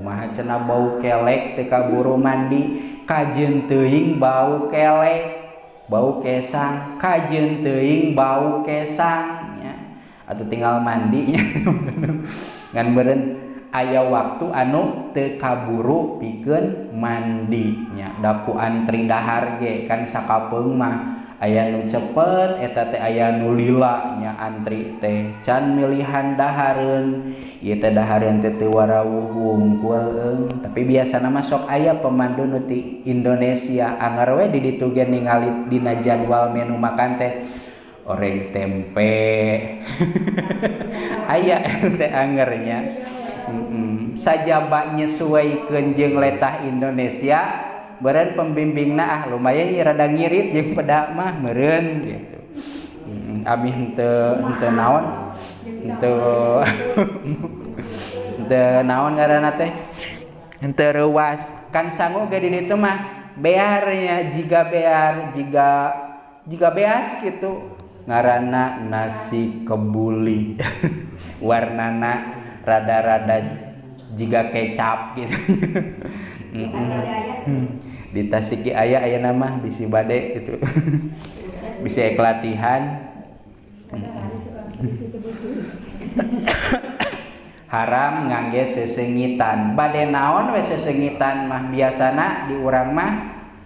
Kumaha cenah bau kelek teu kaburu mandi, kajeun teuing bau kelek, bau kesang, kajeun teuing bau kesang nya. Atuh tinggal mandi nya. Ngan beureun aya waktu anu teu kaburu pikeun mandi nya. Da ku antri dahar ge kan sakapeung mah aya nu cepet eta teh aya nu lila nya antri teh can milihan dahareun ieu teh dahareun teh teu warawuh wungkul eung. Tapi biasana mah sok aya pemandu nu ti Indonesia anggar we di ditu ge ningali dina jadwal menu makan teh oreng tempe aya teh anggar nya. Sajaba nyesuaikeun jeung letah Indonesia beureun pembimbingna ah lumayan ieu rada ngirit jeung peda mah meureun gitu. Abi henteu henteu naon henteu henteu naon ngaranna teh henteu reuas kan sangu ge di ditu mah bear nya jiga bear jiga jiga beas gitu ngaranna nasi kebuli warnana rada-rada jiga kecap gitu. Di Tasiki aya aya nama bisi bade gitu. Bisi ek latihan. Haram ngangge sesengitan. Bade naon we sesengitan mah biasana di urang mah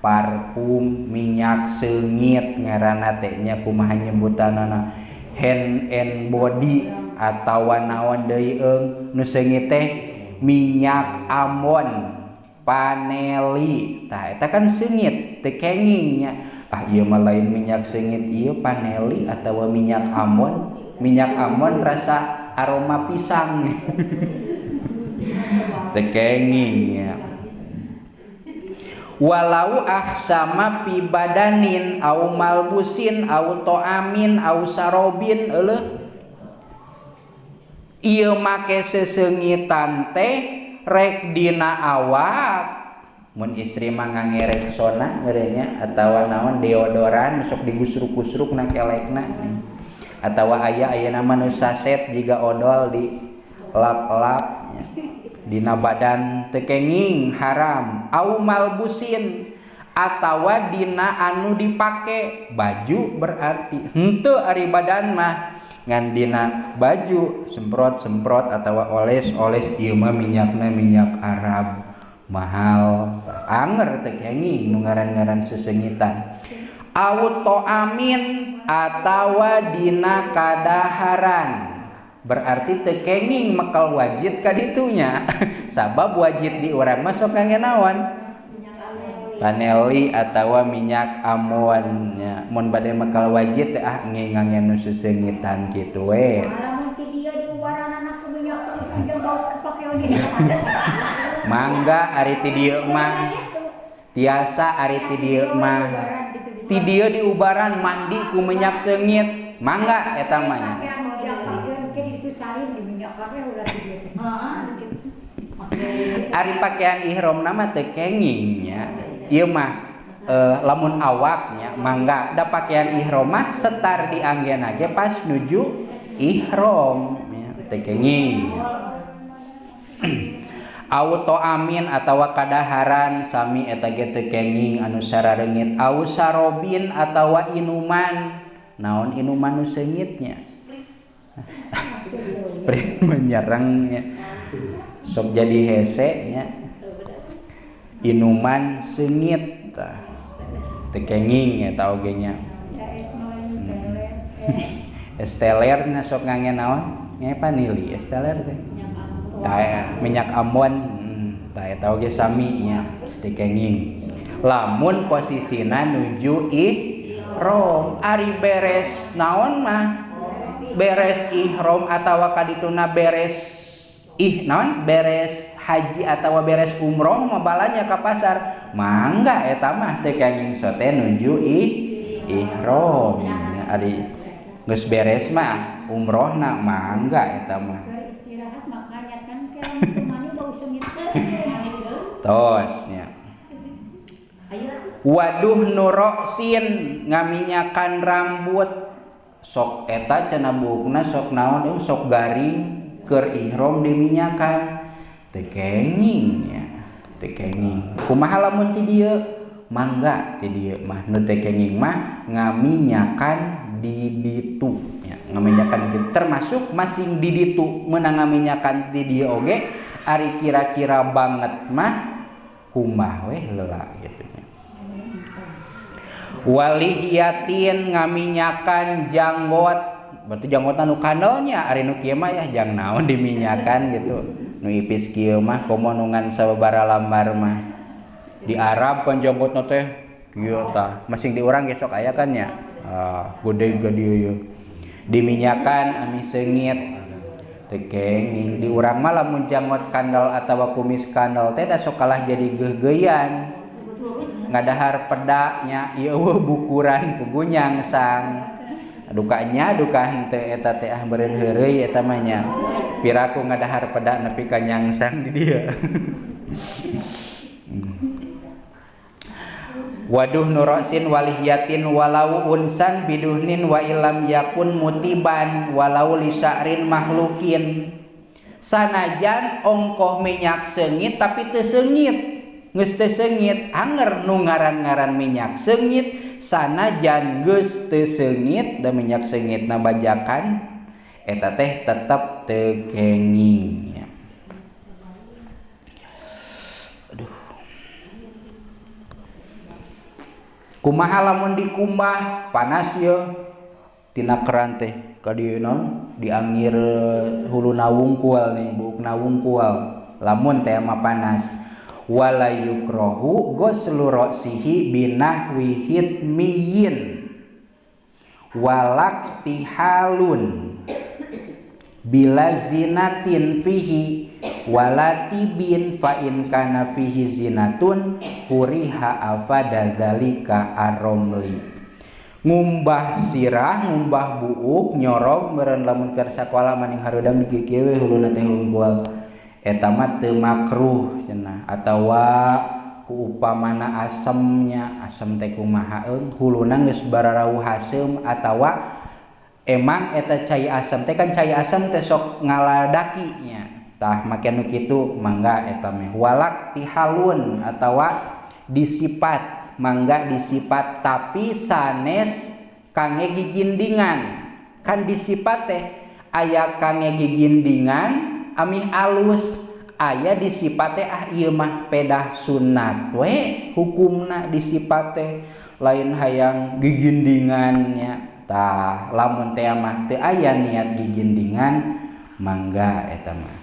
parfum minyak seungit ngaranna teh nya kumaha nyebutanana hand and body atawa naon deui eung nu seungit teh minyak Ambon paneli. Tah eta kan seungit teu kenging nya. Ah ieu mah lain minyak seungit ieu paneli atawa minyak Ambon. Minyak Ambon rasa aroma pisang. Teu kenging nya. Walau ahsama pi badanin au malbusin au toamin au sarobin euleuh ieu make seseungitan teh rek dina awak. Mun istri mah ngangge Rexona meureun atawa naon deodoran sok digusruk-gusruk na kelekna atawa aya ayeuna mah nu saset jiga odol di lap-lap nya. Dina badan teu kenging haram. Au malbusin atawa dina anu dipake baju berarti henteu ari badan mah ngan dina baju semprot-semprot atawa oles-oles ieu mah minyakna minyak Arab mahal anger teu kenging nu ngaran-ngaran sesengitan. Au toamin atawa dina kadaharan berarti teu kenging mekel wajit ka ditunya. Sabab wajit di urang mah sok ngangge naon paneli atawa minyak Ambon nya. Mun bade mekel wajit teh ah ngangge nu sesengitan kitu we. Mangga ari ti dieu mah tiasa ari ti dieu mah ti dieu diubaran mandi ku minyak seungit mangga eta mah nya. Ari pakaian ihramna mah teu kenging nya. Ieu mah lamun awaknya mangga da pakaian ihram mah setar dianggeuna ge pas nuju ihram nya teu kenging. Au toamin atawa kadaharan sami eta ge teu kenging anu sarareungit. Au sarobin atawa inuman naon inuman nu seungitnya Sprite menyerangnya sok jadi hese nya inuman seungit tah teu kenging eta oge nya. Es teler na sok ngangge naon nya panili es teler teh tah minyak Ambon tah eta oge sami nya teu kenging lamun posisina nuju ihram. Ari beres naon mah beres ihram atawa kadituna beres ih naon beres haji atawa beres umroh mah balanya ka pasar mangga eta mah teu kenging sote nuju ihram nya. Ari geus beres mah umrohna mangga eta mah. Tos nya. Waduh nuroksin ngaminyakan rambut sok eta cenah buukna sok naon sok garing keur ihram diminyakan. Teu kenging nya, teu kenging. Kumaha lamun ti dieu? Mangga ti dieu mah nu teu kenging mah ngaminyakan di ditu nya, ngaminyakan di ditu. Termasuk masing di ditu meunang ngaminyakan di dieu oge ari kira-kira banget mah kumaha we heula gitu nya. Walihiyatin ngaminyakan janggot, berarti janggotna nu kandelnya ari nu kieu mah ya jang naon diminyakan gitu. Nu ipis kieu mah komo nu ngan sababaraha lambar mah. Di Arab kan janggotna teh kieu tah, masing di urang ge sok aya kan nya. Ah, gede ge dieu ye. Diminyakan ami seungit teu kenging. Di urang mah lamun janggot kandel atawa kumis kandel teh da sok kalah jadi geugeuyan. Ngadahar pedaknya ieu eueuh bukuran kugu nyangsang. Dukanya duka henteu eta teh ah beureun heureuy eta mah nya. Piraku ngadahar pedak nepi ka nyangsang di dieu. Waduh nurosin walihyatin walau unsan biduhnin wa ilam yakun mutiban walau lisa'rin mahlukin. Sanajan ongkoh minyak seungit tapi teu seungit, geus teu seungit anger nu ngaran-ngaran minyak seungit sanajan geus teu seungit da minyak seungitna bajakan eta teh tetep teu kenging. Aduh. Kumaha lamun dikumbah panas ye tina keran teh ka dieu naon diangir huluna wungkul nih buukna wungkul lamun teh mah panas. Wala yukrohu ghuslu ra'sihi binahwi hitmiyin walak tihalun bila zinatin fihi walatibin fa in kana fihi zinatun kuriha afada zalika aromli. Ngumbah sirah, ngumbah buuk, nyorog meureun lamun keur sakola maning harudang dikieu we huluna teh hungkul. Eta mah teu makruh cenah atawa ku upamana asemnya, asem teh kumaha eung huluna geus bararauh haseum atawa emang eta cai asem teh kan cai asem teh sok ngaladaki nya. Tah make nu kitu mangga eta meh walak tihalun atawa disipat, mangga disipat tapi sanes kange gigindingan. Kan disipat teh aya kange gigindingan amih alus, aya disipat teh ah ieu mah pedah sunat we hukumna disipat teh lain hayang gigindingannya. Tah lamun teh mah teu aya niat gigindingan mangga eta mah.